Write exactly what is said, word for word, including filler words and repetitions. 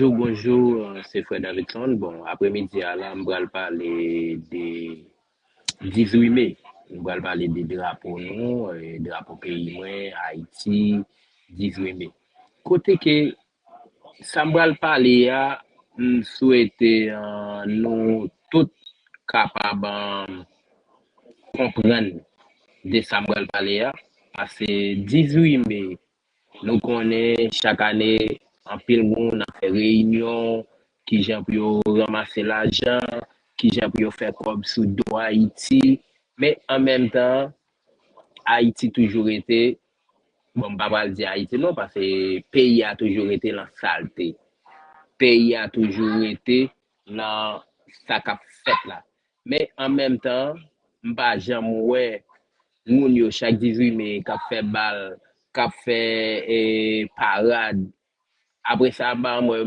Bonjou, bonjou, euh, se frè Davidson. Bon, apremidi a la, m pral pale de dizuit me. M pral pale de drapo nou, euh, drapo peyi mwen, Ayiti, dizuit me. Kote ke sa m pral pale a, m swete, euh, nou tout kapab, euh, konprann de sa m pral pale a. Paske dizuit me, nou konnen chak ane, anpil moun ap fè reyinyon, kijan pou yo ranmase lajan, kijan pou yo fè kòb sou do Ayiti. Men an menm tan, Ayiti toujou rete, bon, m pa pral di Ayiti non, paske peyi a toujou rete nan salte. Peyi a toujou rete nan sa k ap fèt la. Men an menm tan, m pa janm wè moun yo chak dizuit me k ap fè bal, k ap fè, eh, parad. Apre sa, m pa janm wè yo